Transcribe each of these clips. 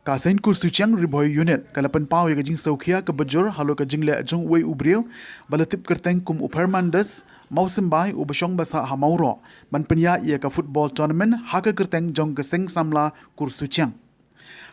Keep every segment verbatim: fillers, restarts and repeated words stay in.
Ka Seng Kur Suchiang Ri Bhoi Unit ka la pynpaw ïa ka jingsngewkhia kaba jur halor ka jingleh jong uwei u briew ba la tip kyrteng kum u Fernandes Mawsymbai, uba shong ba sah ha Mawroh, ban pynïaid ïa ka football tournament ha ka kyrteng jong ka Seng Samla Kur Suchiang.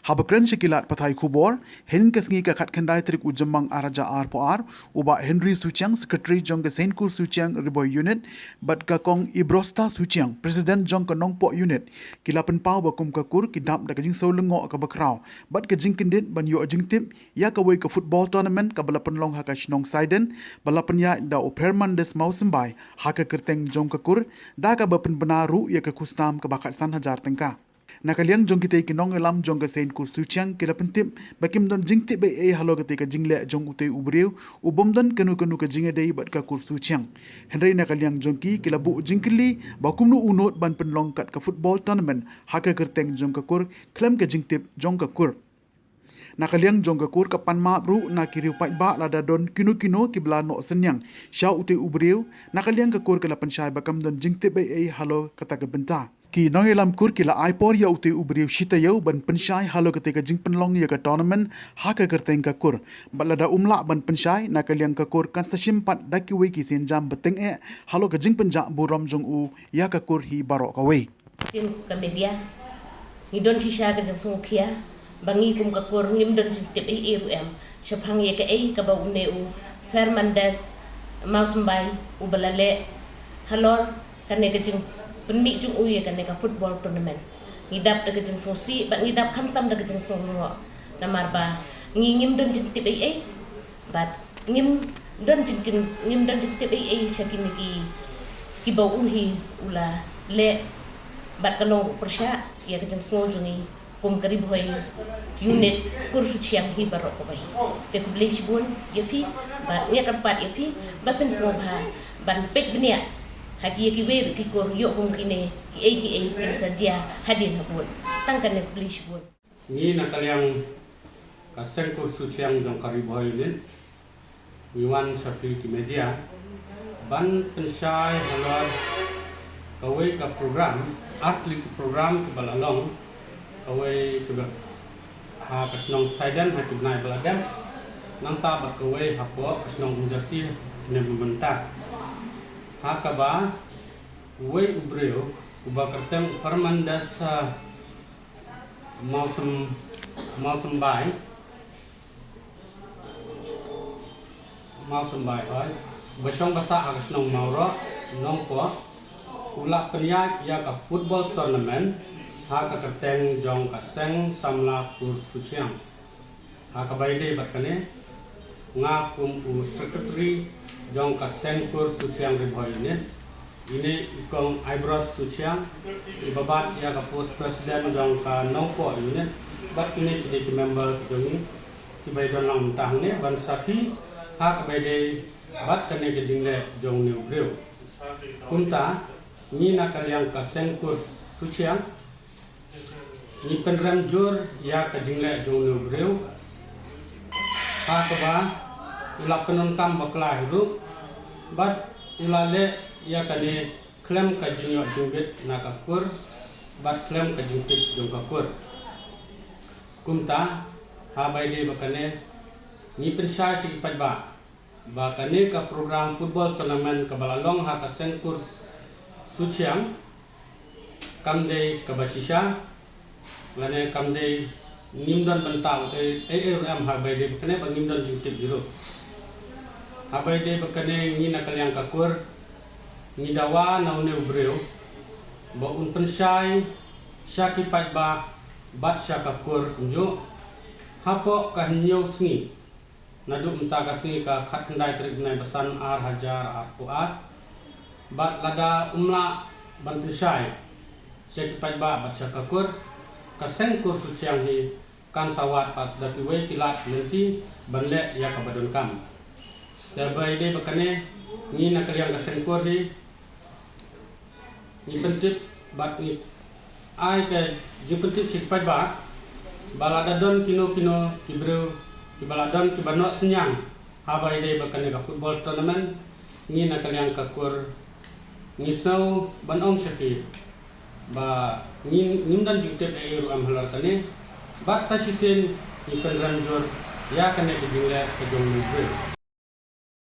Haba kren sha ki lad pathai khubor hynnin ka sngi, ka khatkhyndai tarik u Jymmang ar hajar arphew ar, u Bah Henry Suchiang, Secretary jong ka Seng Kur Suchiang Ri Bhoi Unit, bad ka Kong Ibrosta Suchiang, President jong ka Nongpoh Unit, ki la pynpaw ba kum ka kur ki dap da ka jingsngew lyngngoh kaba khraw bad ka jingkyndit ban ïoh jingtip ïa kawei ka football tournament kaba la pynlong ha ka shnong Saiden, ba la pynïaid da u Fernandes Mawsymbai ha ka kyrteng jong ka kur, da kaba pynbna ruh ïa ka khusnam kaba khatsan hajar tyngka. Na ka liang jong kitei ki nongïalam jong ka Seng Kur Suchiang ki la pyntip ba kim don jingtip ei ei halor katei ka jingleh jong utei u briew, u bym don kano kano ka jingïadei bad ka Kur Suchiang. Hynrei na ka liang jong ki, ki la buh jingkylli ba kumno u nud ban pynlong kat ka football tournament ha ka kyrteng jong ka kur khlem ka jingtip jong ka kur. Na ka liang jong ka kur ka pan map ruh na ki riew paidbah lada don kino kino kiba la noh synñiang sha utei u briew. Na ka liang ka kur ka la pynshai ba kam don jingtip ei ei halor kata ka bynta. Ki nongïalam kur ki la ai por ïa utei u briew shi taïew ban pynshai halor katei ka jingpynlong ïa ka tournament ha ka kyrteng ka kur. Bad lada um lah ban pynshai, na ka liang ka kur kan sa shim pat da kiwei ki sienjam ba tyngeh halor ka jingpynjah burom jong u ïa ka kur hi baroh kawei. Sien ka media, ngi don shisha ka jingsngewkhia ba ngi kum ka kur ngim don jingtip ei ei ruh em shaphang ïa kaei kaba une u Fernandes Mawsymbai uba la leh halor kane ka jingpynmih jong u ïa kane ka football tournament. Ngi dap da ka jingsngewsih bad ngi dap khamtam da ka jingsngew lyngngoh, namar ba ngi ngim don jingtip ei ei bad ngim don jingkyn, ngim don jingtip ei ei sha kine ki, kiba u hi u la leh. Bad ka long ruh pyrshah ïa ka jingsngew jong ngi kum ka Ri Bhoi Unit Kur Suchiang hi baroh kawei. Te khublei shibun ïa phi bad ngi kyrpad ïa phi ba phin sngewbha ban peit bniah ha ki ïa kiwei ruh ki kur ïoh kum kine kiei kiei kin sa jia hadien habud. Tang kane, khublei shibun. Ngi na ka liang ka Seng Kur Suchiang jong ka Ri Bhoi Unit ngi wan sha phi ki media ban pynshai halor kawei ka program, artylli ki program kiba la long, kawei kaba ha ka shnong Saiden ha ki bnai ba la dep, nangta bad kawei hapoh ka shnong Umjersi kine mynta, ha kaba uwei u briew uba kyrteng u Fernandes, ah, Mawsym, Mawsymbai, Mawsymbai, hooid, ba shong ba sah ha ka shnong Mawroh, Nongpoh, u la pynïaid ïa ka football tournament ha ka kyrteng jong ka Seng Samla Kur Suchiang. Ha kaba ïadei bad kane, nga kum u secretary jong ka Seng Kur Suchiang Ri Bhoi Unit, ine i Kong Ibrosta Suchiang iba bat ïa ka post president jong ka Nongpoh Unit, bad kine ki dei ki member ki jong ngi kiba ïadon lang mynta hangne ban sakhi ha kaba ïadei bad kane ka jingleh jong une u briew. Kumta ngi na ka liang ka Seng Kur Suchiang ngi pynrem jur ïa ka jingleh jong une u briew, ha kaba u la pyndonkam bakla hi ruh bad u la leh ïa kane khlem ka jingïoh jingbit na ka kur bad khlem ka jingtip jong ka kur. Kumta haba ïadei bad kane ngi pynshai sha ki paidbah ba kane ka program football tournament kaba la long ha ka Seng Kur Suchiang kam dei kaba shisha, lane kam dei, ngim don bynta ei ei ruh em haba ïadei bad kane ba ngim don jingtip hi ruh. Haba ïadei bad kane ngi na ka liang ka kur ngi dawa na une u briew ba un pynshai sha ki paidbah bad sha ka kur kumjuh hapoh ka hynñiew sngi. Naduh mynta ka sngi ka khatkhyndai tarik bnai ba san ar hajar arphew ar. Bad lada um lah ban pynshai sha ki paidbah bad sha ka kur, ka Seng Kur Suchiang hi kan sa wad pat sha kiwei ki lad ki lynti ban leh ïa kaba donkam. Te haba ïadei bad kane ngi na ka liang ka Seng Kur hi ngi pyntip bad ngi ai ka jingpyntip sha ki paidbah ba lada don kino kino ki briew kiba la don kiba noh synñiang haba ïadei bad kane ka football tournament, ngi na ka liang ka kur ngi sngew ban ong sha ki ba ngin, ngim don jingtip ei ei ruh em halor kane. bad sa shisien ngi pynrem jur ia kane ka jingleh ka jong U Blei.